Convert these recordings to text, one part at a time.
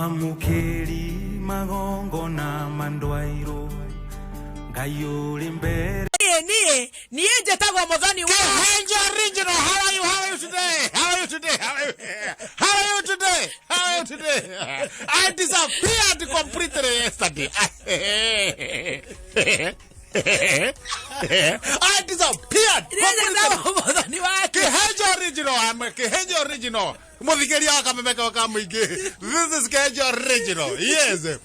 Mwamũkĩri magongona mandwairwo Ngai ũrĩ mbere. Niĩ niĩ njĩtagwo Mũthoni wa Kihenjo original. How are you? How are you today? How are you today? How are you, how are you today? How are you today? I disappeared completely yesterday. I disappeared niĩ completely. njĩtagwo Mũthoni wa Kihenjo original. I'm a Kihenjo original. Muthikeria wa kameme ka muingi. This is Kihenjo original. Yes.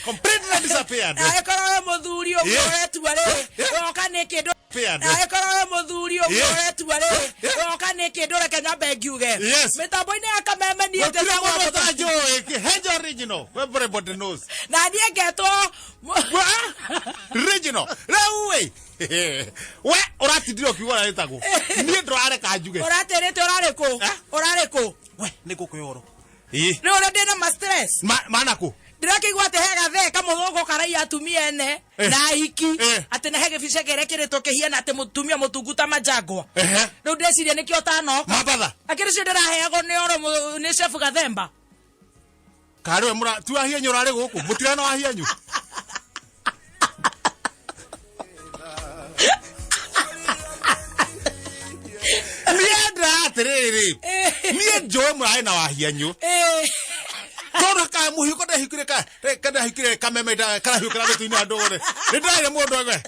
Completely disappeared. Angĩkorwo wĩ mũthuri ũguo Yeah. ũretua rĩ, Yeah. woka nĩ kĩndũ. Disappeared. Angĩkorwo wĩ mũthuri ũguo Yeah. ũretua rĩ, woka nĩ kĩndũ, reke nyambe ngiuge. Yes. Mĩtambo-inĩ ya kameme niĩ Gũtirĩ njĩtagwo mũndũ Mũthoni. ũtanjũĩ. Kihenjo original. Everybody knows. Na niĩ ngetwo Original. Rĩu ĩ we ũratindire ũkiuga ũrĩa wĩtagwo, niĩ ndũrareka njuge. Ũratĩrĩte ũrarĩ kũ? Eh? Ũrarĩ kũ? We nĩ ngũkwĩhoro ĩ. Rĩu ũrĩa ndĩna ma stress. Mana kũ? Ndĩrakĩigua atĩ he gathee kamũthũngũ karaiya atumia ene na ahiki, atĩ na he gĩbica kĩrekĩrĩtwo kĩhiana atĩ mũtumia mũtungu ta manjangwa. Rĩu ndĩciria nĩkĩo ũtanoka. Mambatha. Akĩrĩ cio ndĩraheagwo nĩ oro nĩ chef Gathemba. Karĩ we mũra ti wahianyu ũrarĩ gũkũ mũtirana wahianyu. Niĩ ndĩra atĩrĩrĩ, niĩ njũĩ mũrarĩ na wahianyu tondũ ka mũhiũko ndahikire ka ndahikire kameme karahiũkĩra gĩtũ-inĩ andũ rĩ, nĩ ndĩraire mũndũ agwe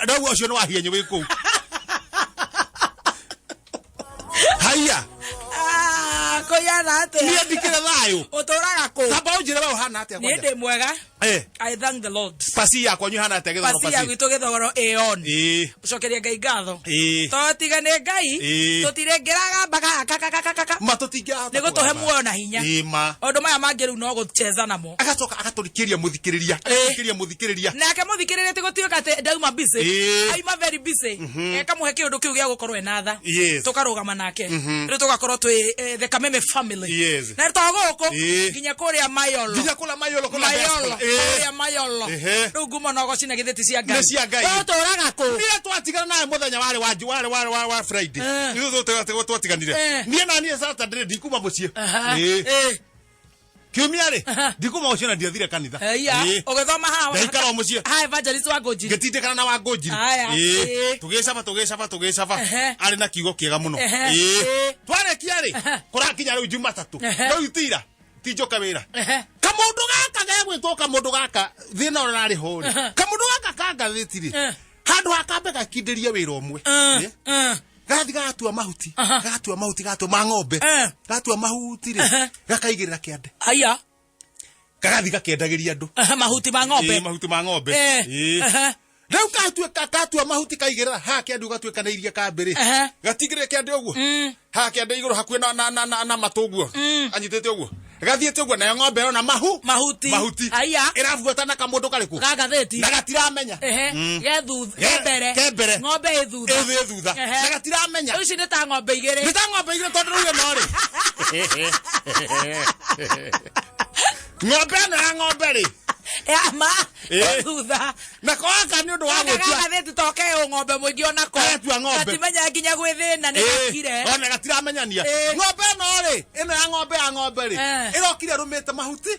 ndaigua ũcio nĩ wahianyu wĩ kũu haiya. Ah, kũiana atĩa? Niĩ ndikĩrĩ thayũ. Ũtũraga kũ? Tamba ũnjĩre we ũhana atĩa Niĩ kwanja. ndĩ mwega. I thank the Lord. Pasi yakwa nyu ihana atĩa gĩthogoro? Pasi ya pasi gwitũ gĩthogoro ĩ on. Gũcokeria Ngai ngatho. Tondũ tiga nĩ Ngai, tũtirĩngĩraga kakakakakaka. Ma tũtingĩahota. Nĩ gũtũhe muoyo na hinya. Ĩ ma. Maũndũ maya mangĩ rĩu no gũcheza namo. Agacoka agatũrikĩria mũthikĩrĩria, agatũrikĩria mũthikĩrĩria. Nake mũthikĩrĩria ti gũtuĩka atĩ ndauma busy. Aima very busy. Ĩkamũhe kĩũndũ kĩu gĩa gũkorwo ena tha. Tũkarũgama nake. Rĩu tũgakorwo twĩ the Kameme family. Na to gũkũ, nginya kũrĩa Mayolo. Nginya kũrĩa Mayolo, kũrĩa Mayolo. diaspora. Kũrĩa Mayolo. Rĩu ngumo no gocina githĩ ti cia Ngai? Nĩ cia Ngai. We ũtũraga kũ? Niĩ twatigana nawe mũthenya warĩ wa warĩ warĩ wa wa Friday. Ithuĩ twatiganire. Niĩ na niĩ Saturday ndikuma mũciĩ. Kiumia rĩ, ndikuma mũciĩ na ndiathire kanitha. Eia, ũgĩthoma haha. Ndaikara o mũciĩ. Haha evangelist wa Ngũnjiri. Ngĩtindĩkana na wa Ngũnjiri. Aya, Tũgĩcaba tũgĩcaba tũgĩcaba. Arĩ na kiugo kĩega mũno. Twarĩkia rĩ, kũrakinya rĩu Jumatatũ. Rĩu tira tinjoka wĩra. Kamũndũ gaka gegwĩtwo kamũndũ gaka thĩna ũrĩa ũrarĩ ho rĩ, kamũndũ gaka ka ngathĩti rĩ, handũ ha kambe gakindĩrie wĩra ũmwe, gathi gatua mahuti, gatua mahuti, gatua ma ng'ombe, gatua mahuti rĩ, gakaigĩrĩra kĩande. Aya. Gagathi gakĩendagĩria andũ. Mahuti ma ng'ombe. Ĩ, mahuti ma ng'ombe. Ĩ. Rĩu gatuĩka katua mahuti kaigĩrĩra haha kĩande, ũgatuĩkanĩirie kambĩ rĩ, gatingĩrĩre kĩande ũguo, haha kĩande igũrũ hakuhĩ na matũ ũguo, anyitĩte ũguo, gathiĩte ũguo, nayo ng'ombe ĩyo na mahu Mahuti. Mahuti. Aya. Ĩrabuata na kamũndũ karĩkũ? Ga ngathĩti. Na gatiramenya. Ge thutha, ge mbere. Ke mbere. Ng'ombe ĩ thutha. Ĩ thutha. Na gatiramenya. Rĩu ici nĩ ta ng'ombe igĩrĩ. Nĩ ta ng'ombe igĩrĩ, tondũ rĩu ĩno rĩ, ng'ombe ĩno ya ng'ombe rĩ, Ya ma Ĩ. ĩ thutha. Na koaka nĩ ũndũ wa Gaka gũtua gathĩti to ke ng'ombe mũingĩ onako. Gatua ng'ombe. Gatimenya nginya gwĩ thĩna nĩ gakire. Ona gatiramenyania. Ng'ombe ĩno rĩ, ĩno ya ng'ombe ya ng'ombe rĩ, ĩrokire ĩrũmĩte mahuti,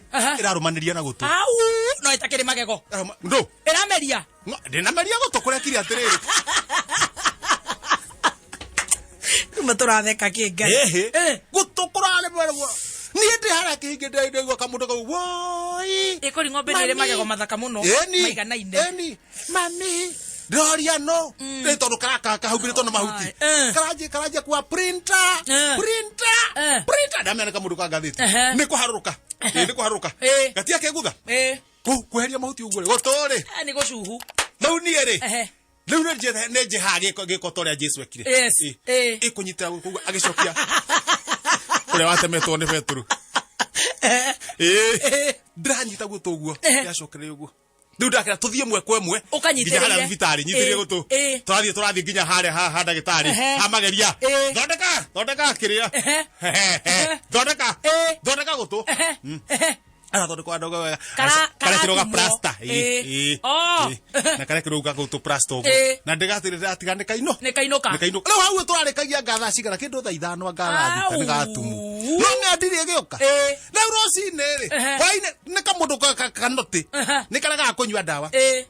ĩrarũmanĩria na gũtũ. Au, no ĩtakĩrĩ magego. Ndũ. Ĩrameria. Ndĩnameria gũtũ kũrekire atĩrĩrĩ. Rĩu tũratheka kĩ Ngai? Ĩhĩ. Gũtũ kũrarĩ niĩ ndĩ harĩa kĩhingĩ ndĩraigua kamũndũ kau woi. Ĩkũri ng'ombe nĩ ĩrĩ Mami. magego mathaka mũno. Ĩni. Maiganaine. Ĩni. Mami ndĩroria no nĩ tondũ karaka kahumbĩrĩtwo na mahuti. Karanjia karanjia kwa printer, printer, printer, ndamenya nĩ kamũndũ ka ngathĩti. Nĩ kũharũrũka. Ĩ, nĩ kũharũrũka. Gatia kegutha kweheria mahuti ũguo rĩ, gũtũ rĩ. Nĩ gũcuhu. Rĩu niĩ rĩ, rĩu nĩ njĩhaga gĩko ta ũrĩa Jesu ekire. Yes. Ĩ, ĩkũnyitĩra gũkũ ũguo agĩcokia ũrĩa watemetwo nĩ Petero. Ĩ, ndĩranyita gũtũ ũguo, yacokereria ũguo, rĩu ndakĩra tũthiĩ ĩmwe kwa ĩmwe Ũkanyitĩrĩire. nginya harĩa thibitarĩ nyitĩrĩrie gũtũ. Tũrathiĩ nginya harĩa ha ndagĩtarĩ. Ha mageria. Thondeka thondeka kĩrĩa, thondeka thondeka gũtũ. Arathondekwo andũ wega. Karekĩrwo ga Karatumwo. plaster. Ĩ, ĩ, Oh. ĩ. Na karekĩrwo ga gũtũ plaster ũguo. Na ndĩgatĩrĩra atiga nĩ kaino. Nĩ kainũka. Nĩ kainũka. Rĩu hau tũrarĩkagia ngathaa cigana, kĩndũ thaa 5 anga thaa 6 nĩ gatumu. No nĩ andiri ĩgĩũka. Ĩĩ. Rĩu rũcinĩ rĩ, Ehe. hwainĩ nĩ kamũndũ kanoti. Ehe. Nĩ karegaga kũnyua ndawa. Ĩĩ.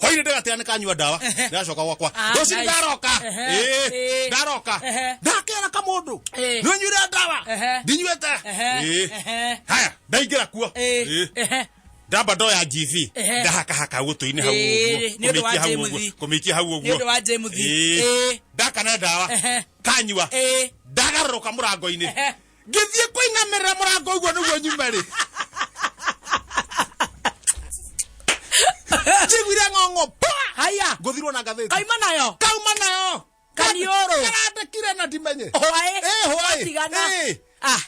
Hwainĩ ndĩgatĩra nĩ kanyua ndawa. Ehe. Ndĩracoka gwakwa. Ah, Rũcinĩ nice. ndaroka. Ehe. Ĩĩ. Ĩĩ. Ndaroka. Ehe. Ndakera kamũndũ. Ĩĩ. Nĩ ũnyuire ndawa. Ehe. Ndinyuĩte. Ehe. Ĩĩ. Ehe. Haya, ndaingĩra kuo. Ĩĩ. Ĩĩ. Ehe. Ndamba ndoya GV. Ehe. Ndahakahaka gũtũ-inĩ hau Ĩĩ, ũguo. nĩ ũndũ wa Kũmĩikia hau James. ũguo. Kũmĩikia hau ũguo. Nĩ ũndũ wa James. Ĩĩ. Ĩĩ. Ndakana ndawa. Ehe. Kanyua. Ĩĩ. Ndagarũrũka mũrango-inĩ. Ehe. Ngĩthiĩ kũinamĩrĩra mũrango ũguo nĩguo nyume rĩ. Njiguire ng'ong'o pa. Haya. Ngũthirwo na ngathĩti. Kaima nayo. Kauma nayo. Kaniũrũ. Karandĩkire na ndimenye. Hwaĩ. Ĩĩ, hwaĩ. Tigana. Ĩĩ. Ah.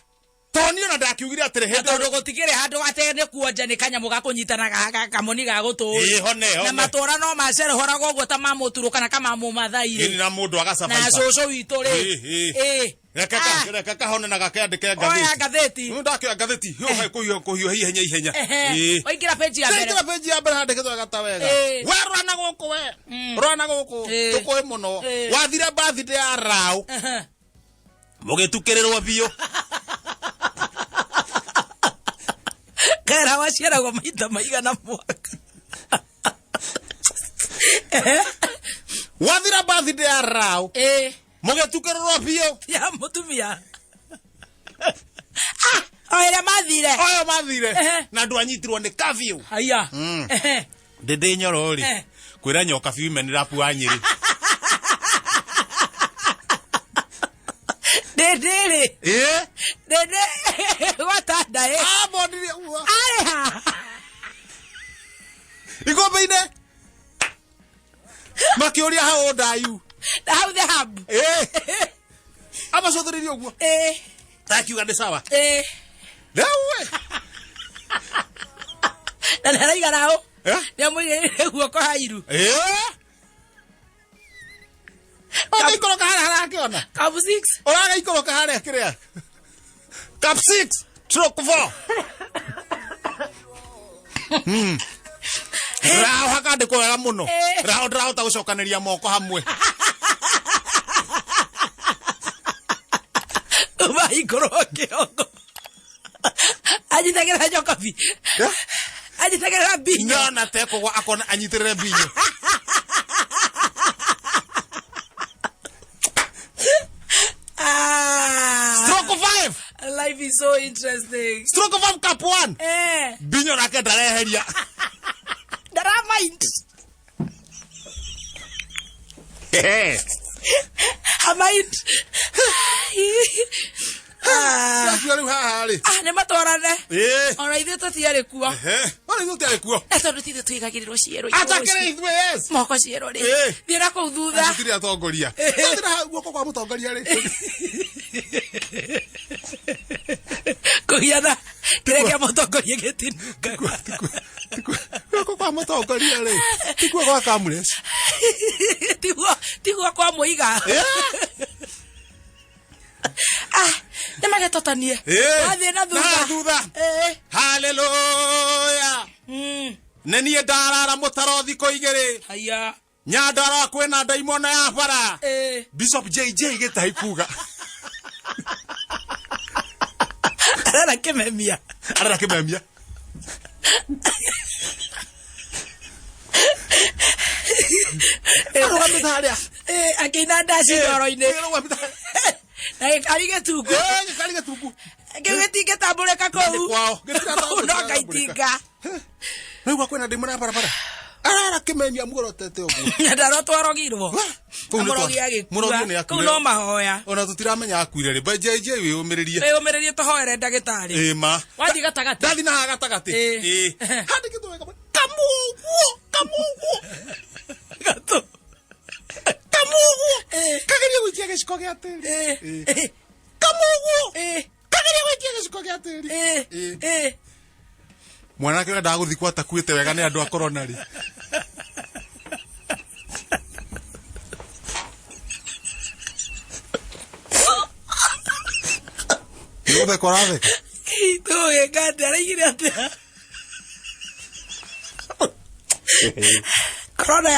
Tondũ niĩ ona ndakiugire atĩrĩ Na hĩndĩ tondũ gũtikĩrĩ handũ atĩ nĩ kuonja nĩ kanyamũ ga kũnyitana kamoni ga gũtũ Ĩĩ, hone, hone. na matũra no macerehoragwo ũguo ta mamũturũ kana kamamũmathai Ĩni na mũndũ na agacabaiba. cũcũ witũ rĩ Ĩĩ, ĩĩ. Ĩĩ. Reke Ah, reke kahone na gakĩandĩke oya ngathĩti. ngathĩti Nĩ ndakĩoya ngathĩti hiũha kũhiũha kũhiũha ihenya ihenya. Ehe. Ĩĩ. waingĩra page ya mbere Ndaingĩra page ya mbere handĩkĩtwo wega ta wega. Ĩĩ. We rora na gũkũ we. Rora na gũkũ. Ĩĩ. Tũkũĩ mũno. Ĩĩ. Wathire birthday ya Rao. Ehe. Mũgĩtukĩrĩrwo biũ. Kera waciaragwo maita maigana mwaka Wathira birthday ya Rao. Ĩĩ. Mũgĩtukĩrĩrwo biũ. ya mũtumia Ah, o ĩrĩa mathire Oyo mathire. Ehe. Na andũ anyitirwo nĩ curfew. haya Ehe. Ndĩndĩ nyoro rĩ. Eh. Kwĩra nyoka biũ imenĩra rapu wa Nyĩrĩ. ndĩndĩ rĩ Ĩĩ. ndĩndĩ gwatanda ĩ Ambonire ũguo. arĩ ha Igombe-inĩ. Makĩũria how old are you? na hau the hub Ĩĩ. Amacũthĩrĩrie ũguo. ĩ Takiuga nĩ sawa. ĩ Rĩu we. na nĩaraigana hau Eh? nĩamũigĩrĩire guoko hairu Ĩĩ. Ũgĩikũrũka harĩa harakĩona. kabu 6 Ũragĩikũrũka harĩa kĩrĩa. Cup 6 stroke 4. Rao hakandĩkwo wega mũno. Eh. Rao ndĩrahota gũcokanĩria moko hamwe. mahingũrwo kĩongo anyitagĩrĩra njokobi Eh? anyitagĩrĩra mbinyo Nyona tekũgwa akona anyitĩrĩre mbinyo. Ah, Stroke 5. life is so interesting Stroke 5 cup 1. eh Mbinyo nake ndareheria. ndaramind amind ah Ndakiuga rĩu haha rĩ. ah, nĩ matwarane Ĩĩ. ona ithuĩ tũtiarĩ kuo Ehe. Ona ithuĩ tũtiarĩ kuo. na tondũ ti ithuĩ tũigagĩrĩrwo ciero Atakĩrĩ ithuĩ yes. moko ciero rĩ Ĩĩ. thiĩ na kũu thutha Tũtirĩ atongoria. Tũtirĩ hau guoko kwa mũtongoria rĩ. kũgiana kĩrĩa kĩa mũtongoria gĩtinungaga Guoko kwa mũtongoria rĩ. Tikuo gwa Kamures. tiguo tiguo kwa mũiga Ĩĩ. ah nĩ magetotanie Ĩĩ. wathiĩ na Na thutha thutha. Ĩĩ. Hallelujah. Mm. Nĩ niĩ ndarara mũtaro thikũ igĩrĩ. haya Nyandarũa kwĩna ndaimono ya bara. Ĩĩ. Bishop JJ gĩtahi kuga. arera kĩmemia Arera kĩmemia. Arũgamĩte harĩa. Ĩĩ, akĩina ndaci ndoro-inĩ Arũgamĩte harĩa. na gĩkari gĩtungu Ĩĩ, gĩkari gĩtungu. kĩu gĩtingĩtambũrĩka Nĩ kũu kwao. Kũu no gaitinga Rĩu kwĩna ndimũ ya barabara. Arara kĩmemia muorotete ũguo. ndarotwarogirwo Kũu nĩ mũrogi twa- Mũrogi nĩ agĩkua akuire. kũu no mahoya Ona tũtiramenya akuire rĩ. But JJ wĩyũmĩrĩrie. wĩyũmĩrĩrie tũhoere ndagĩtarĩ Ĩĩ ma. wathiĩ gatagatĩ Ndathi na haha gatagatĩ. Ĩĩ. Ĩĩ. Handĩkĩtwo wega mũno. Kamuguo, kamuguo, Gatũ. kamuguo. Ĩĩ. Kageria gũikia gĩciko gĩa tĩri. Ĩĩ. Ĩĩ. Kamuguo. Ĩĩ. Kageria gũikia gĩciko gĩa tĩri. Ĩĩ. Ĩĩ. Ĩĩ. Mwanake ũrĩa endaga gũthikwo atakuĩte wega nĩ andũ a korona rĩ. Nĩ gũtheka ũratheka? Tũgĩka atĩa araigire atĩa korona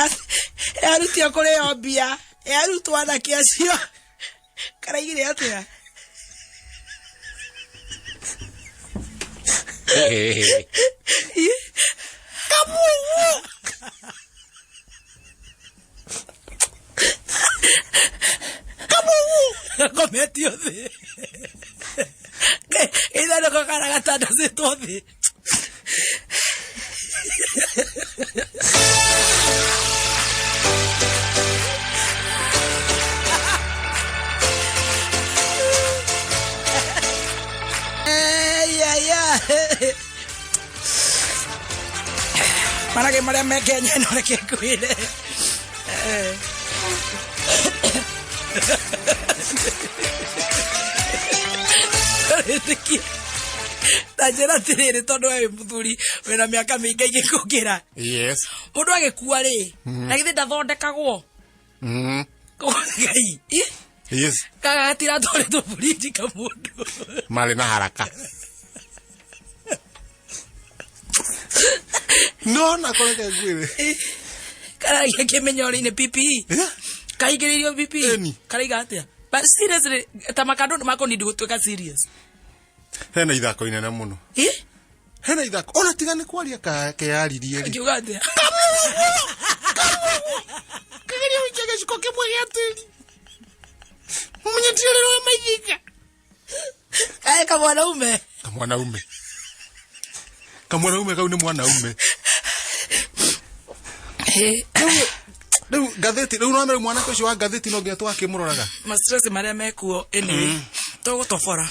yarutio kũrĩo mbia yarutwo anake acio karaigire atĩa Kamugu. Kamugu. Kometio thĩ. Ithandũkũ kana gatandacĩtwo thĩ. Marage marĩa me Kenya ĩno reke ngwĩre. Wĩtĩkie. Ta njĩra atĩrĩrĩ tondũ we wĩ mũthuri wĩna mĩaka mĩingĩ ingĩkũkĩra. Yes. Mũndũ agĩkua rĩ, na githĩ ndathondekagwo? Ngai. Ih, Yes. Kaga gatiratwarĩtwo bũriji kamũndũ. Marĩ na haraka. No na kũreke ngwĩre. Karagia kĩmenyo-inĩ PPE. Eh? Kaingĩrĩirio PPE. Ĩni. Karaiga atĩa? But seriously, ta makandũ nĩ makũnindi gũtuĩka serious. Hena ithako inene mũno. Ih? Hena ithako. Ona tiga nĩ kwaria keyaririe rĩ. Akiuga atĩa? Kageria gũikia gĩciko kĩmwe gĩa tĩri. Mũnyitirĩrwo maithiga. Kaĩ kamwanaume. Kamwanaume. Kamwanaume kau nĩ mwanaume. Eh, Rĩu ngathĩti rĩu no mwanake ũcio wa ngathĩti no nginya twakĩmũroraga. Ma-stress marĩa mekuo anyway. Tũgũtobora.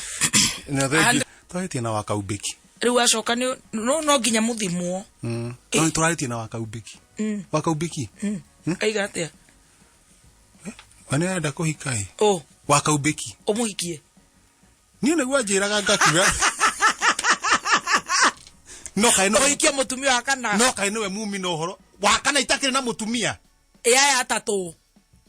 Na thengi. Twarĩtie na wakaumbĩki. Rĩu acoka nĩ no no nginya mũthimwo. No tũrarĩtie na wakaumbĩki. Wakaumbĩki. Aiga atĩa? We nĩ arenda kũhika ĩ. Ũ, Wakaumbĩki. ũmũhikie. Niĩ nĩguo anjĩraga ngakiuga. No kaĩ no Ũhikie mũtumia wa kana. no kaĩ nĩwe mumi na ũhoro wa kana itakĩrĩ na mũtumia. Ĩ aya atatũ.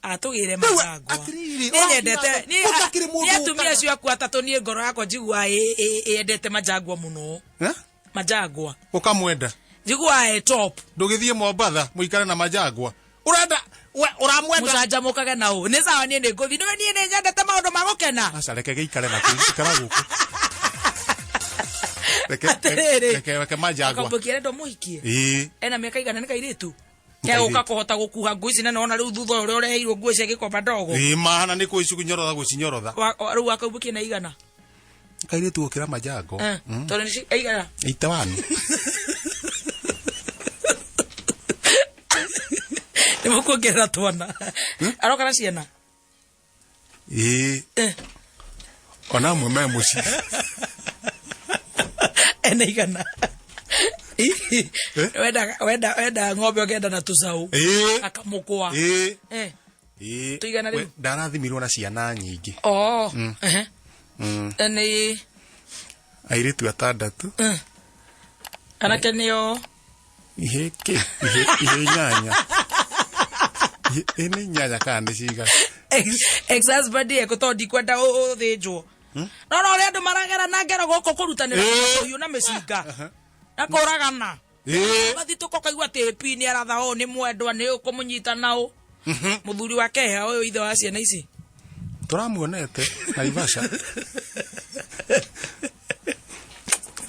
Atũgĩre Rĩu, majangwa. atĩrĩrĩ, Niĩ nyendete ũrakiuga niĩ gũtakĩrĩ mũndũ niĩ atumia ũkaga. acio aku atatũ niĩ ngoro yakwa njiguaga ĩyendete majangwa mũno. Eh? Majangwa. Ũkamwenda. Njiguaga ĩ top. Ndũgĩthiĩ Mombatha mũikare na majangwa. Ũrenda we ũramwenda. Mũcanjamũkage na ũ. Nĩ sawa niĩ nĩ ngũthiĩ. Nĩwe niĩ nĩ nyendete maũndũ ma gũkena. Aca reke gĩikare na kũu ikara gũkũ. Reke Atĩrĩrĩ. reke reke majangwa. Akambũkia arenda ũmũhikie. Ĩĩ. Ena mĩaka igana nĩ kairĩtu. Nĩ kairĩtu. Gegũka kũhota gũkuha nguo ici na nĩwona rĩu thutha ũrĩa ũreheirwo nguo cia gĩkomba ndogo. Ĩĩ mahana nĩ kũcinyorotha gũcinyorotha. Rĩu wakaumbũkia na igana. Kairĩtu gũkĩra majango. Eh, tondũ nĩ aigana. 81. Nĩ mũkuongerera twana. Aroka na ciana. Ĩĩ. Eh. Ona amwe me mũciĩ. Ena igana. Wenda wenda wenda ng'ombe ũkenda na tũcaũ. Ĩĩ. Akamũkwa. Ĩĩ. Eh. Ĩĩ. Tũigana rĩu? We, Ndarathimirwo na ciana nyingĩ. Oh. Ehe. Nĩ Airĩtu atandatũ. anake nĩo Ihe kĩ? Ihe ihe inyanya. Ihe ĩ nĩ inyanya kana nĩ cigana? Ex husband eko tondũ ndikwenda ũthĩnjwo. No no ũrĩa andũ maragera na ngero gũkũ kũrutanĩra Ĩĩ. ũhiũ na mĩcinga. Na kũragana. Ĩĩ. Mathitũko kaigua atĩ AP nĩ aratha ũũ nĩ mwendwa nĩ ũkũmũnyita na ũ. Mũthuri wa keha ũyũ ithe wa ciana ici. Tũramuonete Naivasha.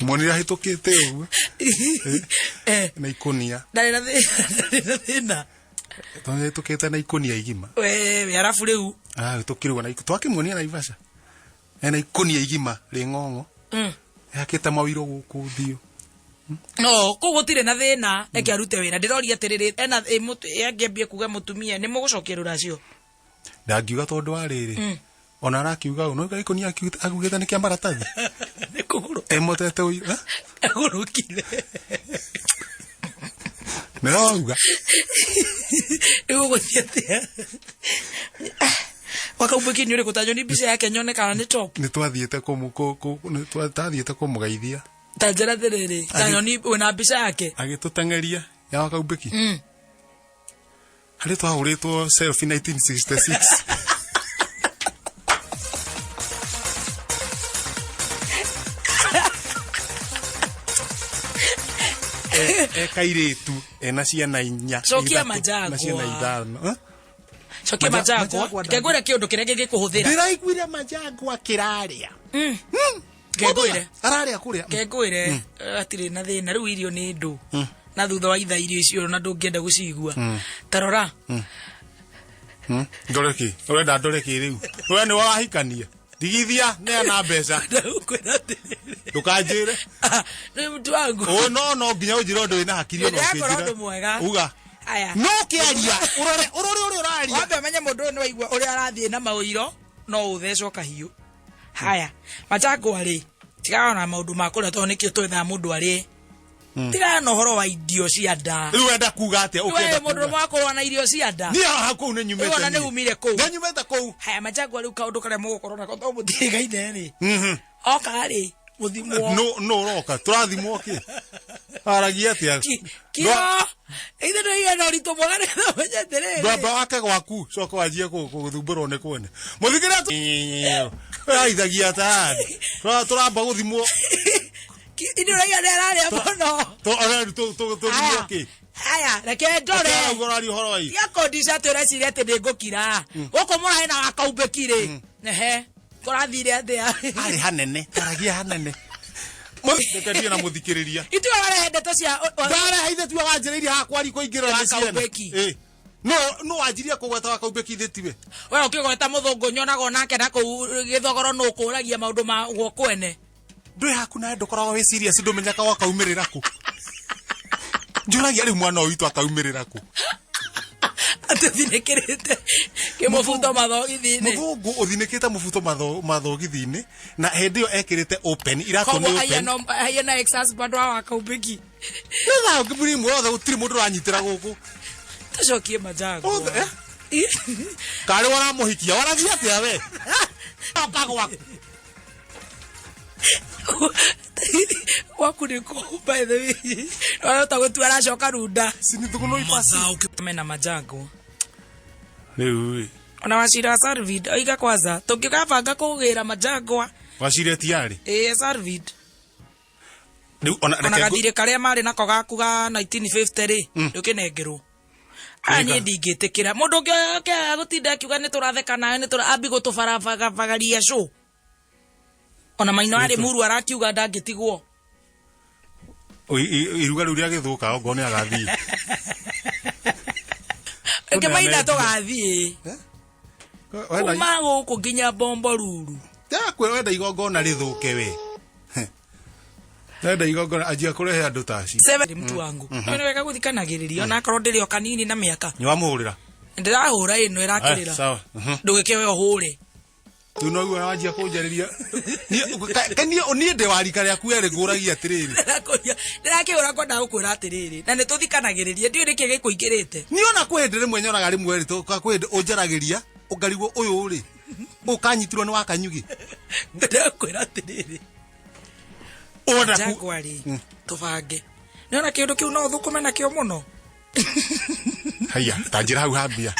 Muonire ahĩtũkĩte ũguo Eh, na ikũnia. ndarĩ na thĩna ndarĩ na thĩna. Ahĩtũkĩte na ikũnia igima. We arabu rĩu. Arahĩtũkirwo na twakĩmuonia Naivasha. Ena ikũnia igima rĩ ng'ong'o. Ehakĩte mawiro gũkũ ũthiũ. No, kũu gũtirĩ na thĩna eke arute wĩra. Ndĩroria atĩrĩrĩ, ena angĩambia kuga mũtumia nĩ mũgũcokia rũracio. Ndangiuga tondũ wa rĩrĩ. Ona arakiuga ũũ, no gĩkũnia akugĩte nĩ kĩa maratathi. Nĩ kũgũrũ. Emotete ũyũ. Eh? Agũrũkire. Nĩ wauga. Rĩu ũgũthiĩ atĩa? Wakaumbũki nĩ ũrĩkũ ta nyoni mbica yake nyone kana nĩ top. Nĩ twathiĩte kũmũ nĩ twathiĩte kũmũgeithia. Ta njĩra atĩrĩrĩ, ta nyoni wĩna mbica yake. Agĩtũteng'eria ya wakaumbĩki. Harĩ twahũrĩtwo selfie 1966. E kairĩtu ena ciana inya. Cokia ithatũ, majangwa. Na ciana ithano. Eh? Cokia Maja- majangwa. majangwa Reke ngwĩre kĩũndũ kĩrĩa kĩngĩkũhũthĩra. Ndĩraiguire majangwa kĩrarĩa. Ngengwĩre. Ararĩa kũrĩa. Ngengwĩre hatirĩ na thĩna rĩu, irio nĩ ndũ na thutha wa ithaa irio icio na ndũngĩenda gũcigua. Tarora. Ndore kĩ? Ũrenda ndore kĩ rĩu? We nĩ warahikania. Ndigithia, neana mbeca. Ndagũkwĩra atĩrĩrĩ. Ndũkanjĩre. Nĩ mtu wangu. Ũ no nginya ũnjĩre ũndũ wĩna hakiri ona Ndĩrakora ũkĩnjĩra. ũndũ mwega. Uga. Aya. No kĩaria, ũrore ũrore ũrĩa ũraria. Wambe ũmenye mũndũ ũyũ nĩ waigua ũrĩa arathiĩ na maũiro no ũthecwo kahiũ. Haya, Machakwa rĩ, tigana na maũndũ ma kũrĩa tondũ nĩkĩo twethaga mũndũ arĩe. Tigana na ũhoro wa irio cia nda. Rĩu wenda kuga atĩa? We Ũkĩenda mũndũ kuga. ũmwe wakorwo na irio cia nda. Niĩ haha kũu nĩ nyumĩte. Rĩu ona nĩ niĩ. umire kũu. Nĩ nyumĩte kũu. Haya, Machakwa rĩu kaũndũ karĩa mũgũkorwo nako tondũ mũtiĩgaine rĩ. Oka rĩ, mũthimwo. No ũroka. Tũrathimwo kĩ? Aragia atĩa? Kiro. Ithe ndũiga na ũritũ mwega nĩgetha ũmenye atĩrĩrĩ. Ndwamba wake gwaku coka wanjie gũthumbũrwo nĩ kwene mũthikĩria aithagia tayari tũramba gũthimwo. Ithe ũraiga nĩ ararĩa mũno. Tũthimwo kĩ? Haya, reke ndore. Ũrauga ũraria ũhoro wa Tia kondisha atĩ ũreciria atĩ nĩ ngũkira. Gũkũ mũrahe na wakaumbĩki rĩ. Ehe. Kũrathire atĩa? Arĩ hanene, taragia hanene. Reke ndiĩ na mũthikĩrĩria. Ithuĩ warehe ndeto cia Ndarehe ithe tiwe wanjĩrĩirie haha kwari kũingĩra nĩ ciana. Wakaumbĩki. Ĩ. No no wanjirie kũgweta wakaumbĩki ithe tiwe. We ũkĩgweta mũthũngũ nyonaga onake na kũu gĩthogoro nũ ũkũragia maũndũ ma guo kwene. Ndwĩ haku nawe ndũkoragwo wĩ serious, ndũmenyaga wakaumĩrĩra kũ. Njũragia rĩu mwana ũyũ witũ akaumĩrĩra kũ. Atũthinĩkĩrĩte kĩmũbuto mathogithi-inĩ. Mũthũngũ ũthinĩkĩte mũbuto mathogithi-inĩ na hĩndĩ ĩyo ekĩrĩte open iratũ Koguo nĩ open. haiya na ex-husband wa wakaumbĩki. Nĩ thaa ngiburi imwe othe gũtirĩ mũndũ ũranyitĩra gũkũ. Tũcokie Majangwa. Othe, eh? Karĩ waramũhikia waragia atĩa we? Oka gwaku. Gwaku nĩ kũu, by the way. Wahota gũtua aracoka runda. Mena Majangwa. Rĩu ĩ. Ona Wachira wa Sarvid oiga kwanza tũngĩgabanga kũgĩra Majangwa. Wachira tiarĩ. Ĩĩ Sarvid. Rĩu ona Ona reke ngũ- gathirĩ karĩa marĩ nako gaku ga 1950 rĩ, ndũkĩnengerwo. Aya niĩ ndingĩtĩkĩra mũndũ ũngĩ ũngĩaga gũtinda akiuga nĩ tũratheka nawe nĩ tũra ambi gũtũbarabagaria show. Ona maino arĩ muru arakiuga ndangĩtigwo. Iruga rĩu rĩa gĩthũka ongorwo nĩ agathiĩ. Reke maina tũgathiĩ. Kuma gũkũ nginya Bombo Ruru. Ndakwe wenda igongona rĩthũke we. Wenda igongona anjia kũrehe andũ ta acio. Seven mtu wangu. Nĩ wega gũthikanagĩrĩria ona akorwo ndĩrĩ o kanini na mĩaka. Nĩ wamũhũrĩra? Ndĩrahũra ĩno ĩrakĩrĩra. Sawa. Ndũgĩke we ũhũre. Rĩu no guo wanjia kũnjarĩria. Niĩ ndĩ wa rika rĩaku werĩ ngũragia atĩrĩrĩ. Ndĩrakĩhũra kwenda gũkwĩra atĩrĩrĩ na nĩ tũthikanagĩrĩria ndiũĩ nĩkĩ gĩkũingĩrĩte. Niĩ ona kwĩ hĩndĩ rĩmwe nyonaga rĩmwe rĩ kwĩ hĩndĩ ũnjaragĩria ũngarigwo ũyũ rĩ ũkanyitirwo nĩ wakanyugi. Ndĩrakwĩra atĩrĩrĩ. Ũrenda ku Jagwa rĩ tũbange. Nĩona kĩũndũ kĩu no ũthũkũme nakĩo mũno. Haiya, ta njĩra hau hambia.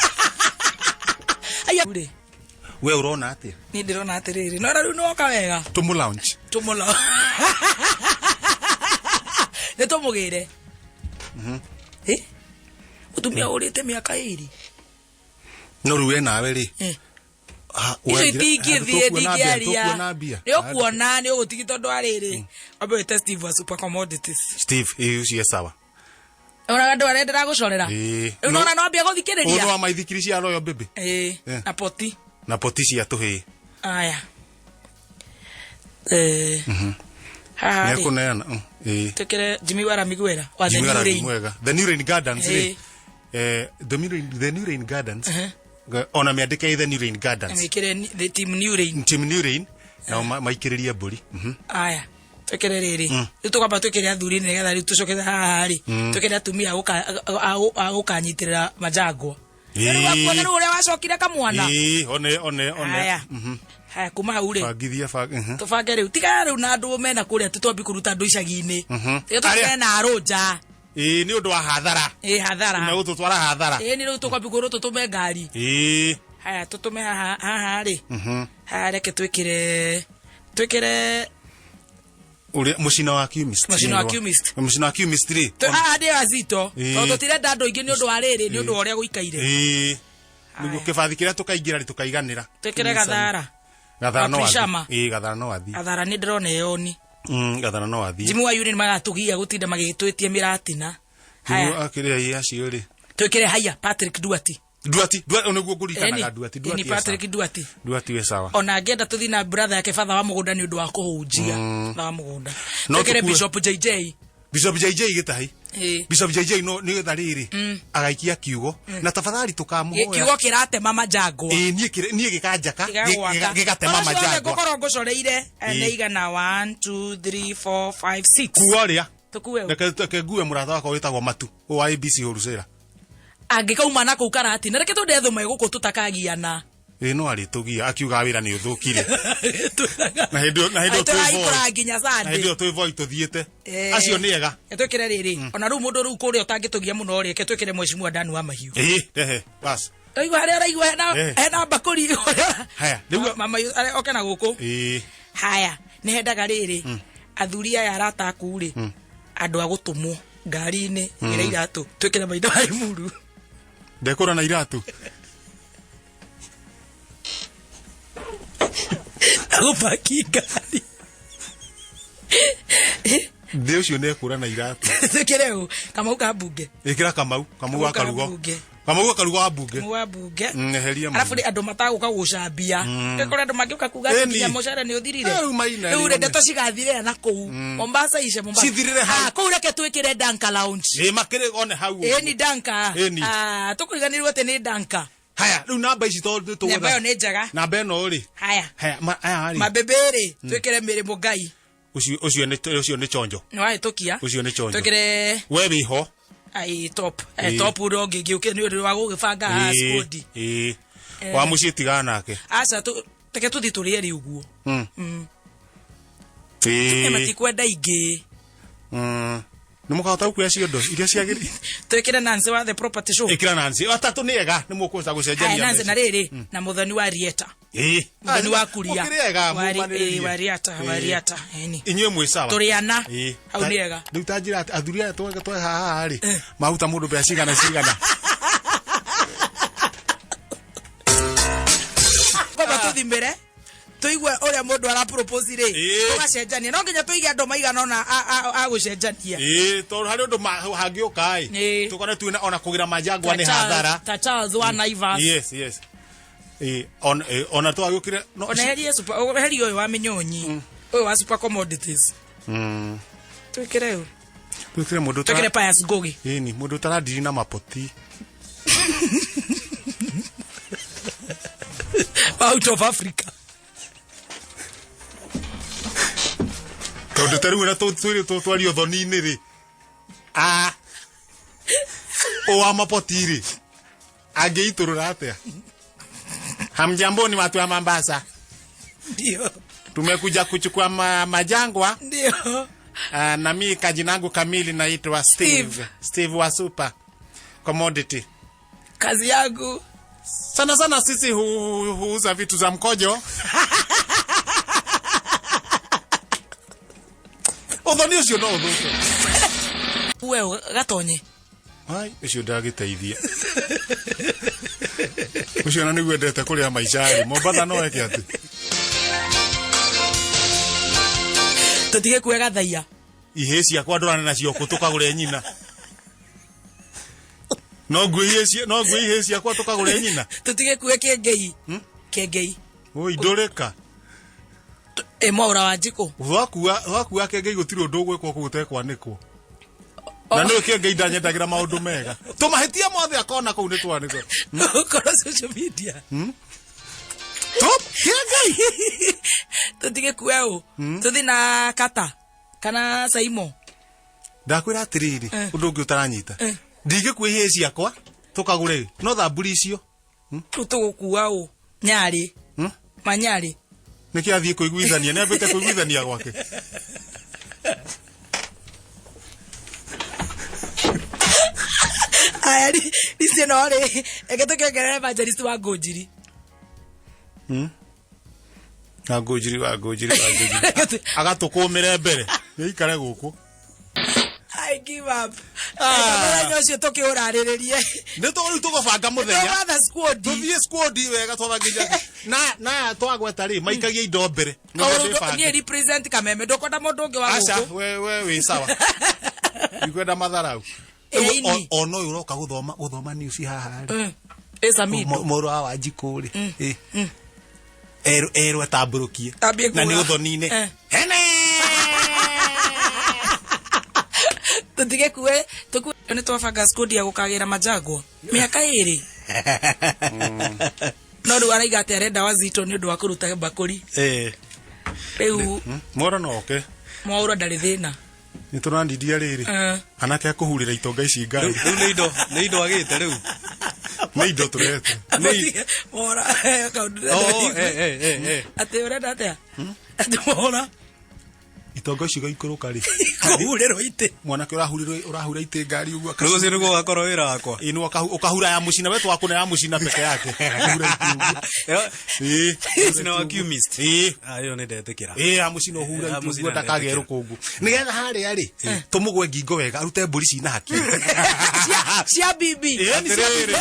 Aya rĩ. We ũrona atĩa? Niĩ ndĩrona atĩrĩrĩ. Nona rĩu nĩwoka wega. Tũmũ lounge. Tũmũ Nĩ tũmũgĩre. Ĩ? Mũtumia ũrĩte mĩaka ĩrĩ. No rĩu we nawe rĩ. Icio itingĩthiĩ ndingĩaria. Nĩ ũkuona nĩ ũgũtigi tondũ arĩrĩ. Wambe wĩte Steve wa Super Commodities. Steve, ĩ ũcio sawa. Onaga andũ arĩa ndĩragũcorera. Ĩĩ. Rĩu nona no ambia gũthikĩrĩria. Ũyũ wa maithikiri cia Royal Baby. Ĩĩ. Na poti. Na poti cia tũhĩĩ. Aya. Haha rĩ. Nĩekũneana. Ĩĩ. Tũkĩre Jimmy Wara Miguera wa The Jimmy New Wara Rain. Mwega. The New Rain Gardens rĩ. Ĩĩ. The New Rain Gardens. Ona mĩandĩke The New Rain Gardens. Mĩkĩre the team New Rain. Team New Rain. Nao maikĩrĩrie mbũri. Aya. Twĩkĩre rĩrĩ. Rĩu tũkamba twĩkĩre athuri nĩgetha rĩu tũcoke haha rĩ. Twĩkĩre atumia a gũkanyitĩrĩra Majangwa. Rĩu wakuona rĩu ũrĩa wacokire kamwana. Ĩĩ, one one one. Haya. Haya kuma hau rĩ. Bangithia bang. Tũbange rĩu. Tigana rĩu na andũ mena kũrĩa tũtwambi kũruta andũ icagi-inĩ. Tiga tũtigane na arũnja. Ĩĩ, nĩ ũndũ wa hathara. Ĩĩ hathara. Megũtũtwara hathara. Ĩĩ nĩ rĩu tũkwambi kwĩrwo tũtũme ngari. Ĩĩ. Haya tũtũme haha haha rĩ. Haha reke twĩkĩre twĩkĩre Ũrĩa mũcina wa chemist. Mũcina wa chemist. Mũcina wa chemist rĩ. Haha ndĩ azito. Ĩĩ. Tondũ tũtirenda andũ aingĩ nĩ ũndũ wa rĩrĩ nĩ ũndũ wa ũrĩa gũikaire. Ĩĩ. Nĩguo kĩbathi kĩrĩa tũkaingĩra rĩ tũkaiganĩra. Twĩkĩre gathara. Gathara no Prishama. athiĩ. Ĩĩ, Gathara no athiĩ. Gathara nĩ ndĩrona ĩyoni. Gathara no athiĩ. Jimu wa yuri nĩ magatũgia gũtinda magĩtwĩtia mĩratina. Haya. Rĩu akĩrĩa ĩ acio rĩ. Twĩkĩre haya Patrick Duati. Duati, Duati nĩguo ngũririkanaga Ĩni, Duati, ĩni Duati e Patrick sawa. Duati. Duati we sawa. Ona angĩenda tũthiĩ na brother yake batha wa mũgũnda nĩ ũndũ wa kũhunjia. Batha wa mũgũnda. No Twĩkĩre tũkue- Bishop JJ. Bishop JJ gĩtahi. Ĩĩ. Bishop JJ no nĩ getha rĩrĩ agaikia kiugo na tafadhali tũkamũhoya. Kiugo kĩratema manjangwa. Ĩĩ niĩ kĩrĩ- niĩ gĩkanjaka Gĩgagwaka. gĩgatema Ona ciothe manjangwa. ngũkorwo ngũcoreire eh, Ĩĩ. nĩ igana 1 2 3 4 5 6. Kuo rĩa. Tũkue ũ. Reke reke ngue mũrata wakwa wĩtagwo Matu wa ABC Wholesaler. Angĩkauma na kũu karatina reke tũnde thũma gũkũ tũtakagiana. Ĩĩ no arĩtũgia akiuga wĩra nĩ ũthũkire. Na hĩndĩ ĩyo- na hĩndĩ ĩyo twĩ tũraikũra Voi. nginya Na hĩndĩ Sunday. ĩyo twĩ Voi tũthiĩte. Eh. Acio nĩ ega. Twĩkĩre rĩrĩ ona rĩu mũndũ rĩu kũrĩa ũtangĩtũgia mũno rĩ reke twĩkĩre mheshimiwa Dan wa mahiũ. Ĩĩ rehe bas. Ũraigua harĩa ũraigua hena Eh. hena mbakũri. Haya, rĩu- mama oke na gũkũ. Ĩĩ. Haya, nĩ hendaga rĩrĩ athuri aya arata aku rĩ andũ a gũtũmwo ngari-inĩ ĩra iratũ twĩkĩre maitho wa Limuru. Ndekũra na iratũ. Agũpaki ngari. Thĩ ũcio nĩ ekũra na iratũ. Twĩkĩre ũ Kamau ka mbunge. Ĩkĩra Kamau, Kamau wa Kamau ka Karugo. mbunge. Kamau wa Karugo wa mbunge. Kamau wa mbunge. Eheria Arabu maina. rĩ andũ matagũka gũcambia. Kũrĩ andũ mangĩũka kuga atĩ Ĩni. nginya mũcara nĩ ũthirire. Eh, rĩu maina Rĩu rĩu rĩ ndeto cigathirĩra na kũu. Mombasa ice Mombasa. Cithirĩre hau. Ah, kũu reke twĩkĩre Danka Lounge. Ĩĩ makĩrĩ one hau. ũguo. Ĩni Danka. Ĩni. Ah, tũkũriganĩrwo atĩ nĩ Danka. Haya, rĩu namba ici tondũ nĩ Namba ĩyo tũgwetha. nĩ njega. Namba ĩno rĩ. Haya. Haya, ma aya rĩ. Mabebe rĩ twĩkĩre mĩrĩmũ Ngai. Ũcio ũcio nĩ ũcio nĩ chonjo. Nĩ wahĩtũkia. Ũcio nĩ chonjo. Twĩkĩre We wĩho. ai top. Ĩĩ. Top ũrĩa ũngĩ ngĩũke nĩ ũndũ wa gũgĩbanga haha Ĩĩ, squad. ĩĩ. Wa mũciĩ tigana nake. Aca tũ reke tũthiĩ tũrĩe rĩ ũguo. Ĩĩ. Ĩ matikwenda ingĩ. Nĩ mũkahota gũkuoya ciondo iria ciagĩrĩire. Twĩkĩre Nancy wa the property show. Ĩkĩra Nancy. Atatũ nĩ ega nĩ mũkũhota Haya gũcenjania. Nancy na rĩrĩ na mũthoni wa Rieta. Ĩĩ. Mũthoni wa Kuria. Mũkĩrĩ ega Wa ri- mũmanĩrĩrie. ĩĩ, wa Riata, wa Ĩĩ. Riata. Ĩni. Inyuĩ mwĩ sawa. Tũrĩ ana. Ĩĩ. Hau nĩ ega. Rĩu ta njĩra atĩ athuri aya twe twe haha rĩ maruta mũndũ mbeca cigana cigana. Kwamba tũthimĩre tũigue ũrĩa mũndũ ara propose rĩ Ĩĩ. tũgacenjania no nginya tũige andũ maigana ũna a gũcenjania Ĩĩ tondũ harĩ ũndũ hangĩũka ĩ Ĩĩ. tũkore tuona ona kũgĩra manjangwa Ta nĩ Charles- hathara. ta Charles wa Naivas Yes, yes. Ĩĩ ona ĩĩ, ona twagĩũkire no ona herie super herie ũyũ wa mĩnyonyi ũyũ wa super commodities twĩkĩre ũ twĩkĩre mũndũ ũtara- twĩkĩre Pius Ngugi Ĩni mũndũ ũtarandiri na mapoti. out of Africa Tondũ ta rĩu ona twĩrĩ tũtwario thoni-inĩ rĩ. Ah. Ũ wa mapoti rĩ. Angĩitũrũra atĩa? Hamjamboni watu wa Mombasa. ndio Tumekuja kuchukua majangwa. ndio Na mi kajina yangu kamili naitwa Steve. Steve. Steve wa Super Commodity. Kazi yangu Sana sana sisi huuza vitu za mkojo. Ũthoni ũcio no ũthũke. We gatonye. Ai, ũcio ndagĩteithia. Ũcio ona nĩguo endete kũrĩa maica rĩ. Mombatha no eke atĩ. Tũtige kuoya gathaia. Ihĩĩ ciakwa ndũrane nacio kũ tũkagũre nyina. No ngue ihĩĩ no ngue ihĩĩ ciakwa tũkagũre nyina. Tũtige kuoya kĩengei. Kĩengei. Oi, ndũrĩka. Ĩ mwaũra wa njikũ. Wakua kĩengei gũtirĩ ũndũ ũgwĩkwo kũu ũtekwanĩkwo. Na nĩ kĩengei ndanyendagĩra maũndũ mega. Tũmahĩtia mothe akona kũu nĩ twanĩkwo. Ũkorwo social media. Tũ, kĩengei. Tũtige kuoya ũ. Tũthiĩ na kata kana Saimo. Ndakwĩra atĩrĩrĩ, ũndũ ũngĩ ũtaranyita. Ndingĩkua ihĩĩ ciakwa tũkagũre no thamburi icio. Rĩu tũgũkua ũ Nyarĩ. Manyarĩ. Nĩkĩ athiĩ kũiguithania? Nĩ ambĩte kũiguithania gwake. Aya, icio no rĩ, reke tũkĩongerere evangelist wa Ngũnjiri. Na Ngũnjiri wa Ngũnjiri wa Ngũnjiri. Agatũkũmĩre mbere. Nĩ aikare gũkũ. I give up. Mũthenya ũcio tũkĩũrarĩrĩrie. Nĩ rĩu tũgũbanga mũthenya. Tũgatha squad. Tũthiĩ squad wega twatha nginya na twagweta rĩ maikagia indo mbere. Nĩguo twĩbange. Niĩ represent Kameme, ndũkwenda mũndũ ũngĩ wa Aca, gũkũ. we wĩ sawa. Ndikwenda matharau. Ĩni. Ona ũyũ ũroka gũthoma gũthoma news haha rĩ. Ĩcamindo. Mũrũ wa Wanjikũ rĩ. Erwo erwo atambũrũkie. Ambie Na nĩ kuga. ũthoni-inĩ. Hene! Tũtige kue tũkue nĩ twabanga squad ya gũkagĩra majagwa mĩaka ĩrĩ. No rĩu araiga atĩ arenda Wazito nĩ ũndũ wa kũruta mbakũri. Rĩu Mwaura no oke. Mwaura ndarĩ thĩna. Nĩ tũrandidia rĩrĩ. Anake a kũhurĩra itonga ici ngari. Rĩu nĩ indo nĩ indo agĩte rĩu. Nĩ indo tũrete. Mwaura kaũndũ Oh, ndĩrenda atĩ ũrenda atĩa? Atĩ Mwaura Itonga ici igaikũrũka rĩ. kũhurĩrwo itĩ. Mwanake ũrahurĩrwo ũrahura itĩ ngari ũguo. Rĩu ũcio nĩguo ũgakorwo wĩra wakwa. Ĩĩ nĩ ũkahura ya mũcina we twakũna ya mũcina peke yake. Ũkahure itĩ ũguo. Ĩĩ. Mũcina wa chemist. Ĩĩ. Ah, ĩyo nĩ ndetĩkĩra. Ĩĩ ya mũcina ũhure Ya itĩ mũcina ũguo ndakagĩe ndetĩkĩra. rũkũngũ. Nĩgetha harĩa rĩ tũmũgwe ngingo wega arute mbũri cina haki. Cia bibi. Ĩĩ nĩ cia Atĩrĩrĩ. bibi.